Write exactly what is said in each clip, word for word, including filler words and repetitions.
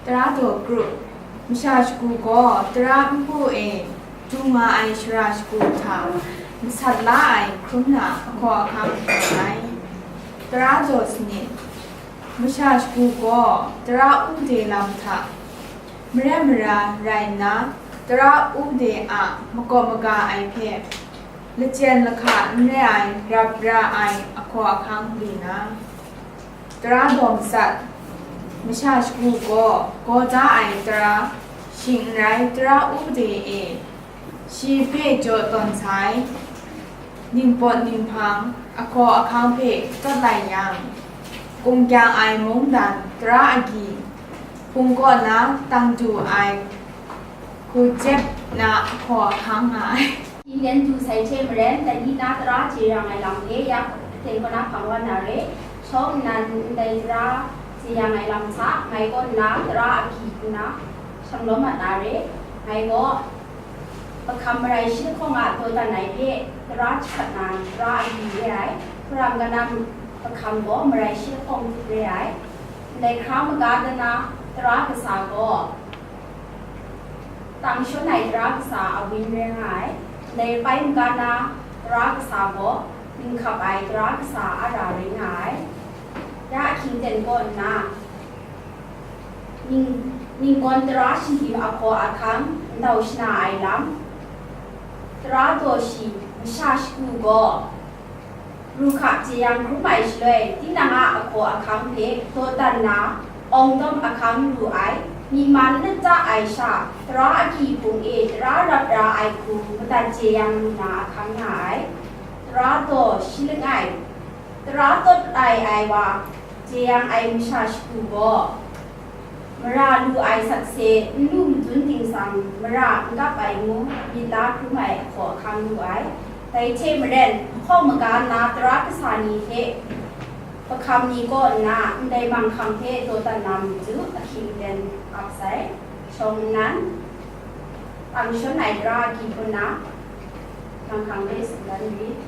Tara daw kru. Masha shagu gaw tara npu e du nga ai shara shagu hta masat la ai hkrum na ahkaw ahkang hkrum ai. Tara daw sanit. Masha shagu gaw tara u de lam hta maren mara rai nna, tara u de a makawp maga ai hpe lachyen lahka n re ai rap ra ai ahkaw ahkang lu na, tara daw matsat. Masha shagu gaw gaw da ai tara, shing n rai tara u de e shi hpe jaw tawn sai, ningpawt ninghpang, ahkaw ahkang hpe tawt lai yang, kungkyang ai mungdan tara agyi, hpung kaw na tang du ai hku jep na ahkaw ahkang nga ai. Yin yan du sai hte maren, dai ni na tara jeyang ai lam hpe ya ten kaw na hpang wa na re, shawng nnan ndai tara jeyang ai lam hta, ngai kaw nna tara agyi hku na shang lawm mat na re, ngai gaw Mahkam marai shi lahkawng a dawdan ai hpe tara jahkat na tara agyi re ai, hparam kata mahkam gaw marai shi lahkawng hte re ai. Ndai hkra maga dana tara kasa gaw tang shawn ai tara kasa a win re nga ai. Ndai pai maga na tara kasa gaw ninghkap ai tara kasa a ra re nga ai. Ya ahkying ten kaw nna, Ning-, ningkawn tara shinggyim ahkaw ahkang ndau shana ai lam, tara daw shi masha shagu gaw, ru hka jeyang hkrum ai shaloi, tinang a ahkaw ahkang hpe dawdan na, awng dawm ahkang ru ai, myi man nat ta ai sha, tara agyi hpung e tara rap ra ai hku madat jeyang lu na ahkang nga ai, tara daw shi langai, tara tawt ai ai wa, jeyang ai masha shagu gaw, mara lu ai sakse n lu madun ting sang, mara n kap ai ngu myit la hkrum ai ahkaw ahkang lu ai. Dai hte maren, mahkawng maga na tara kasa ni hte mahkam ni kaw nna ndai manghkang hpe dawdan na matu ahkying ten ap sai. Shawng nnan, tang shawn ai tara agyi hku nna, manghkang hpe tsun dan rit.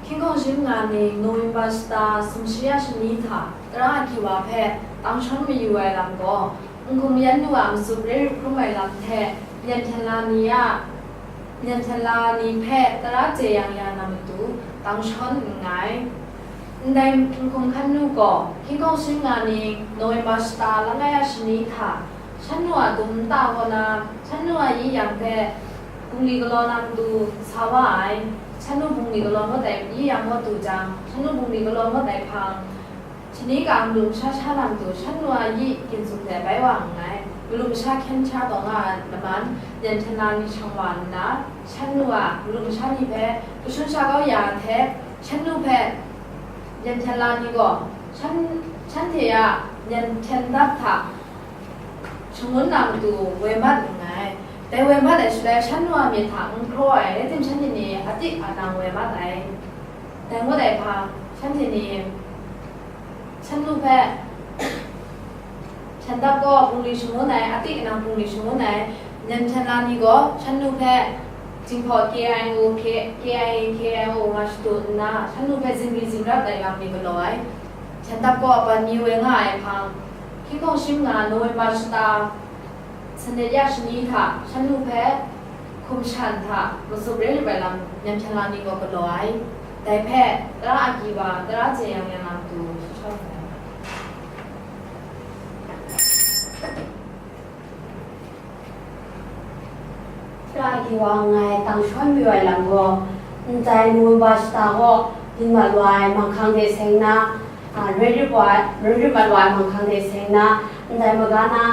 Hkying hkawng shi manga ning November shata sumshi ya shani hta tara agyi wa hpe tang shawn mayu ai lam gaw, N Hkum yan nu a matsup re ru hkrum ai lam hte, myen hten la ni a, myen hten la ni hpe tara jeyang ya na matu tang shawn nngai. Ndai N Hkum hkan nu gaw, hkying hkawng shi manga ning November shata langai ya shani hta, shan nu a dum nta kaw na, shan nu a yi yang hpe bungli galaw na matu sa wa ai. Shan nu bungli galaw ngut ai yi yang ngut du jang, shan nu bungli galaw ngut ai hpang, shani ka matu masha sha na matu shan nu a yi ginzuk hte bai wa nngai. Matu masha hkyen sha taw nga ai laman, myen hten la ni shang wa nna, shan nu a matu masha ni hpe kashun sha kau ya ai hte, shan nu hpe myen hten la ni gaw shan, shanhte a myen hten dap hta shangun na matu woi mat nngai. Dai woi mat ai shaloi, shan nu a myit hta n hkraw ai, rai tim, shanhte ni atik anang woi mat ai. Dai ngut ai hpa, shanhte ni shan nu hpe hten dap gaw bungli shangun ai, atik anang bungli shangun ai, myen hten la ni gaw shan nu hpe Jinghpaw K I O, K-, K I A, K I O nga shadu nna, shan nu hpe zingri zingrap ai lam ni galaw ai. Hten dap gaw apan mi woi nga ai hpang, hkying hkawng shi manga November shata sanit ya shani hta, shan nu hpe hkum shan hta matsup re lu ai lam, myen hten la ni gaw galaw ai. Dai hpe, tara agyi wa, tara jeyang ya na matu shawng ai. Tara agyi wa nngai tang shawn mayu ai lam gaw, ndai November shata gaw, byin mat wa ai manghkang de seng na, a, rai rit wa, rai rit mat wa ai manghkang de seng na, ndai maga na,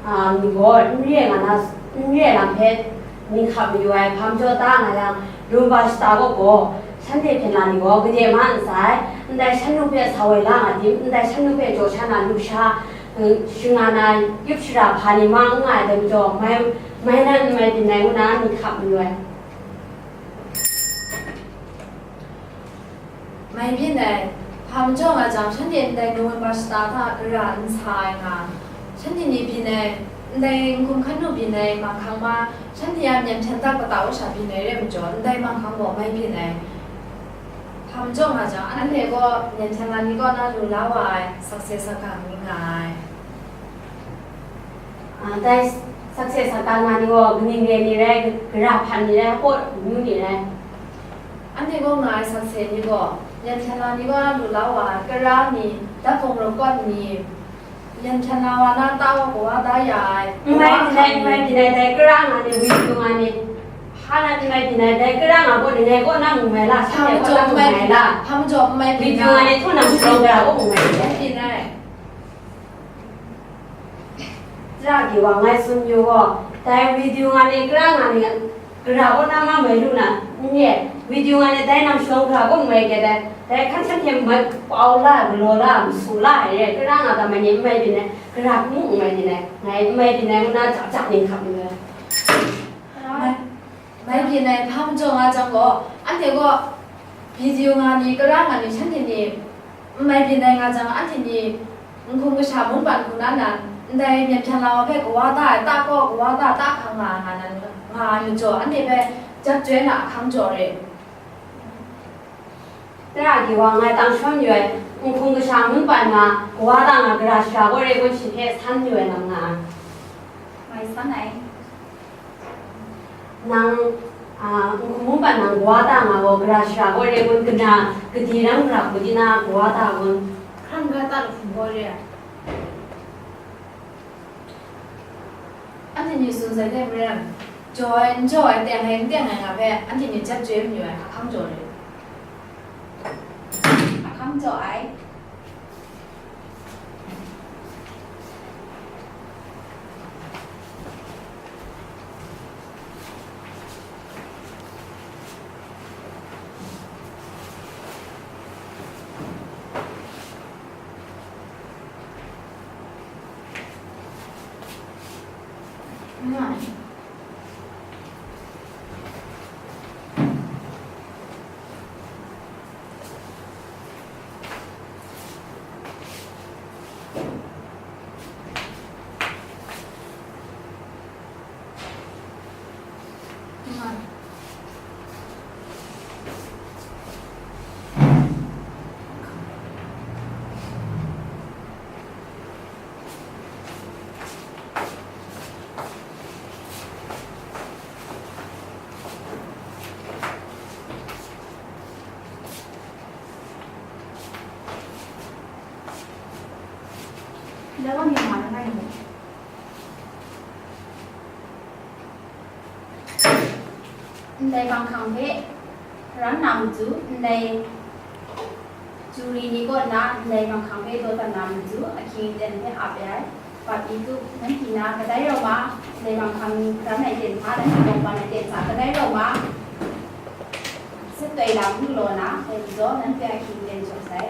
a, ni gaw n re ai nga na, n re ai lam hpe, ninghkap mayu ai hpa majaw ta nga yang, November shata gaw gaw, shanhte hpyen la ni gaw gade ma n sai, ndai shan nu hpe sa woi la nga tim, ndai shan nu hpe jaw sha na lusha, mm, shing nga na yup shara hpa ni ma n nga ai dai majaw, mai, mai nan n mai byin ai ngu na, ninghkap mayu ai. Mai byin ai, hpa majaw nga jang, shanhte ndai November shata hta gara n sa ai nga, shanhte ni byin ai, ndai N Hkum hkan nu byin ai manghkang ma, shanhte a myen hten dap kata wa sha byin ai re ai majaw, ndai manghkang gaw mai byin ai. Hpa majaw nga jang, anhte gaw myen htan na ni kaw na lu la wa ai sakse sakang ni nga ai. Ah, dai sakse sakang nga ni gaw kaning re ni rai, gara hpan ni rai, kaw amyu ni rai. Anhte gaw nga ai sakse ni gaw, myen htan na ni kaw na lu la wa ai, kara ni, dap hpung rakawt ni, myen htan na wa na ta wa kawa da ya ai. N mai byin ai, n mai byin ai, dai kara nga ni, wi du nga ni. Hpa na n mai byin ai, dai kara nga gaw ni ngai kaw na mu mai la, shanhte kaw na mu mai la. Hpa majaw n mai byin ai. Wi du nga ni, htaw na mu mai la, kaw mu mai. N mai byin ai. Tara gi wa ngai tsun yu gaw, dai wi du nga ni, kara nga ni, gara kaw na ma mai lu na, n ye, wi du nga ni, dai nang shawng gara kaw mai ge dai, dai hkan shanhte mai pau la, galaw la, masu la ai re, kara nga ga mai ni n mai byin ai, gara hku n mai byin ai, ngai n mai byin ai ngu na, jak jak ning hkap yu ai. Mai. Mai byin ai hpa majaw nga jang gaw, anhte gaw video nga ni, kara nga ni, shanhte ni n mai byin ai nga jang, anhte ni n hkum kasha mung ban hku na nan, ndai myen hpyan la wa hpe kawa da ai, ta kaw kawa da, ta hkang nga ai nga nan, nga ai majaw, anhte hpe jap joi na ahkang jaw re. Tara gi wa ngai tang shawm yu ai, n hkum kasha mung ban nga, kawa da nga, gara shara gaw re gun shi hpe san yu ai lam nga ai. Mai san ai. Nang, a, n hkum mung ban nang kawa da nga gaw, gara shara gaw re gun, kena, kadi rang gara hku di na kawa da gun. Hkran ga ta lahkrum gaw re ai. Anhte ni tsun sai hte maren, jaw ai, n jaw ai, teng ai, n teng ai nga hpe, anhte ni jap joi mayu ai, ahkang jaw re. Ahkang jaw ai. Ndai bang hkang hpe ran na matu, ndai juri ni kaw nna ndai bang hkang hpe daw dat na matu, ahkying aten hpe ap ai, bap i tup, nanhte na kadai rau ma, ndai bang hkang ran ai ten hpa, nanhte bawng ban ai ten hta kadai rau ma, sat toi lam lu law na, dai majaw nanhte ahkying aten jaw sai.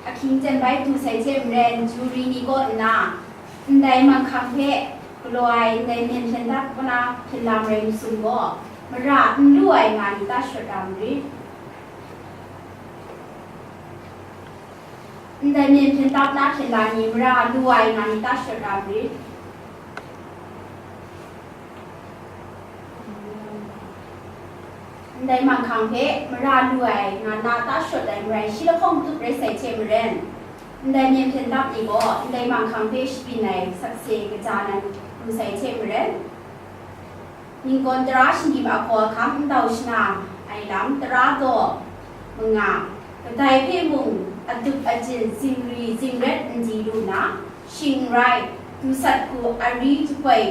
Ahkying ten bai du sai hte maren, juri ni kaw nna, ndai manghkang hpe galaw ai ndai myen hpyen dap kaw na hpyen lam rai masum gaw, mara n lu ai nga ni ta shawt ra marit. Ndai myen hpyen dap na hpyen lam ni mara lu ai nga ni ta shawt ra marit. Ndai manghkang hpe mara lu ai nga na ta shawt ai marai shi lahkawng tup rai sai hte maren, ndai myen hpyen dap ni gaw ndai manghkang hpe shabyin ai sakse kaja nan lu sai hte maren, ningkawn tara shinggyim ahkaw ahkang n tau shana ai lam tara daw manga, kadai hpe mung adup ajin zingri zingret n di lu na, shing n rai, dusat hku ari jahpoi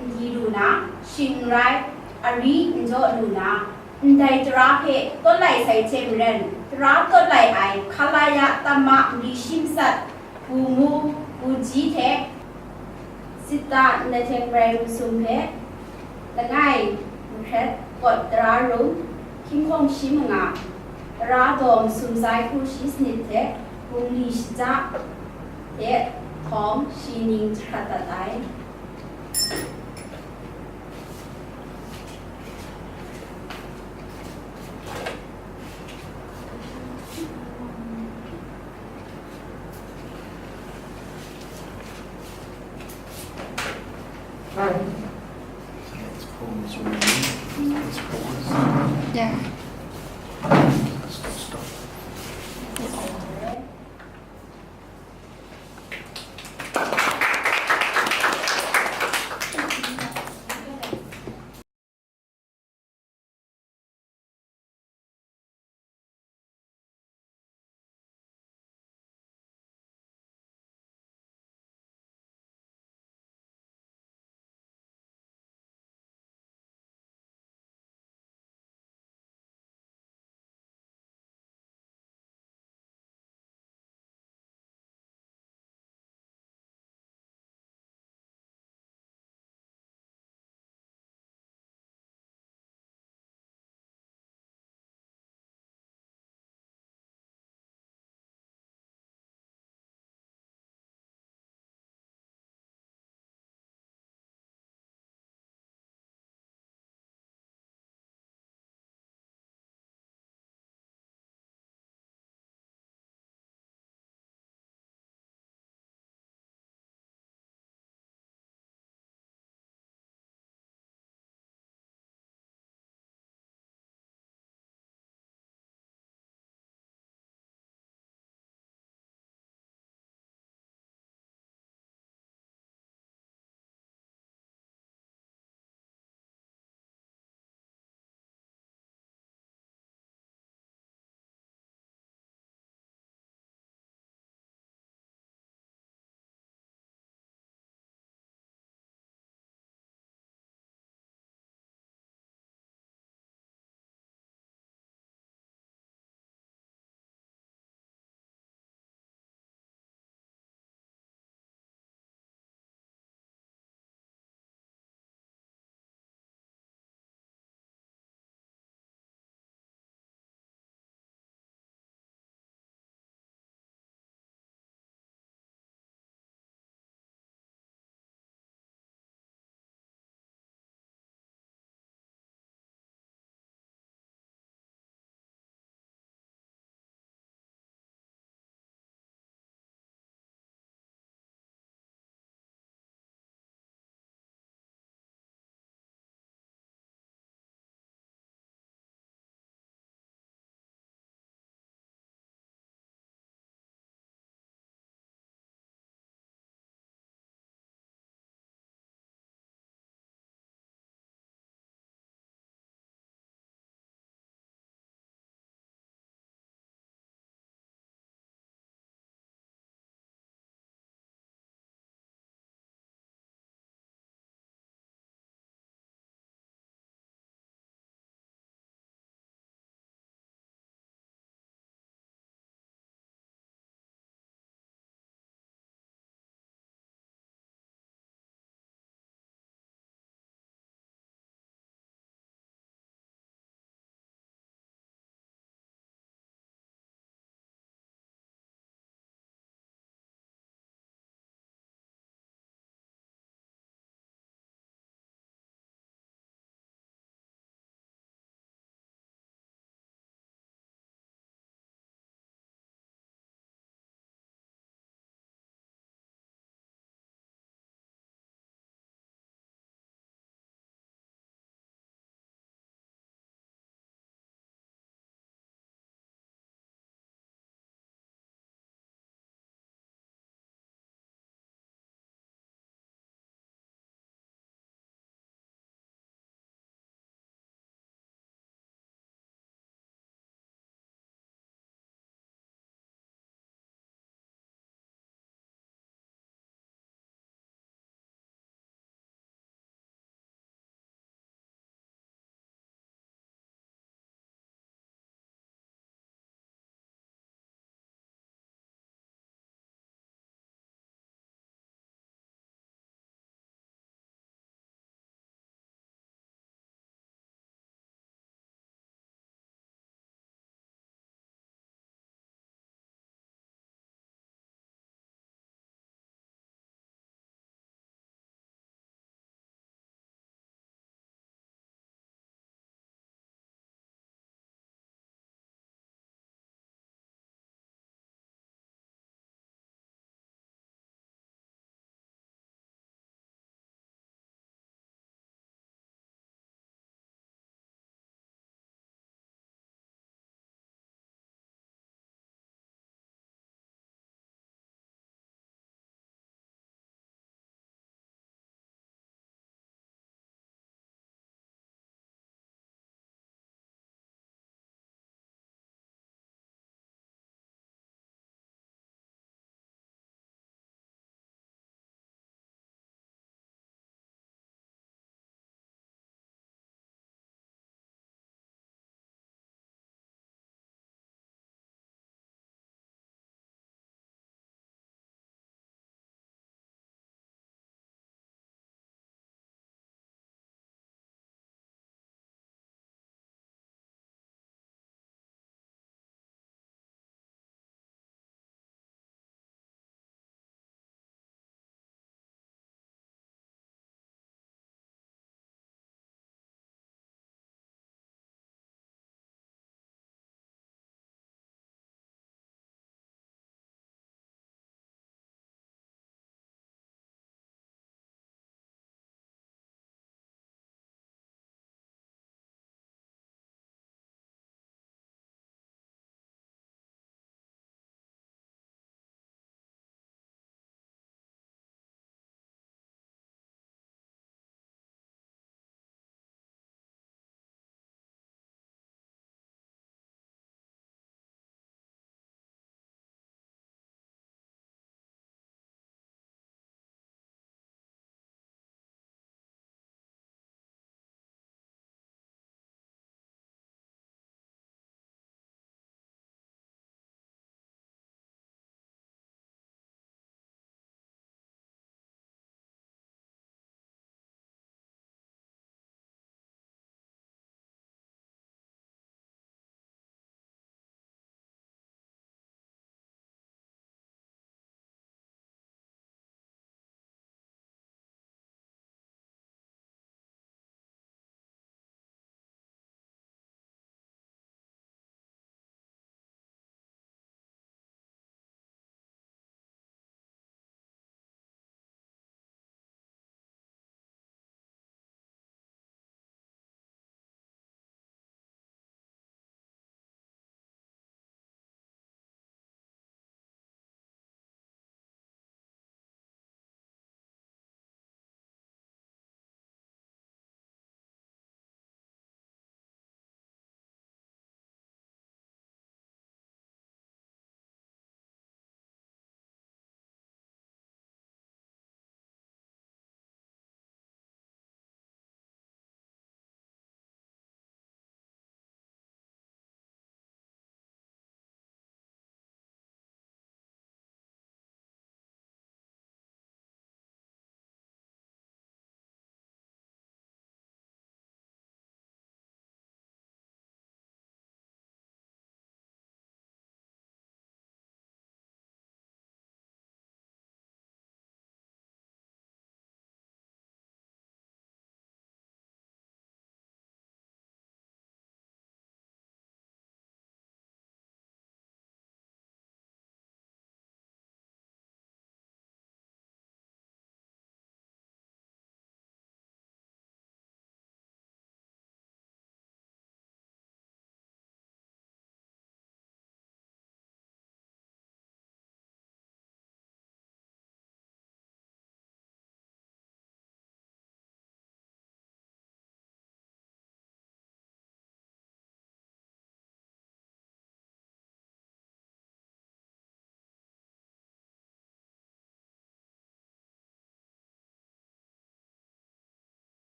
n di lu na, shing n rai, ari n jaw lu na, ndai tara hpe tawt lai sai hte maren, tara tawt lai ai hkalaya tamma mali shi masat, Bumu, Buji hte Sita ndai hte marai masum hpe langai mahkret kawt tara rum, Hkying hkawng shi manga, tara daw masum sai hku shi sanit hte bungli shaja hte htawng shi ning jahkrat dat ai. Yeah.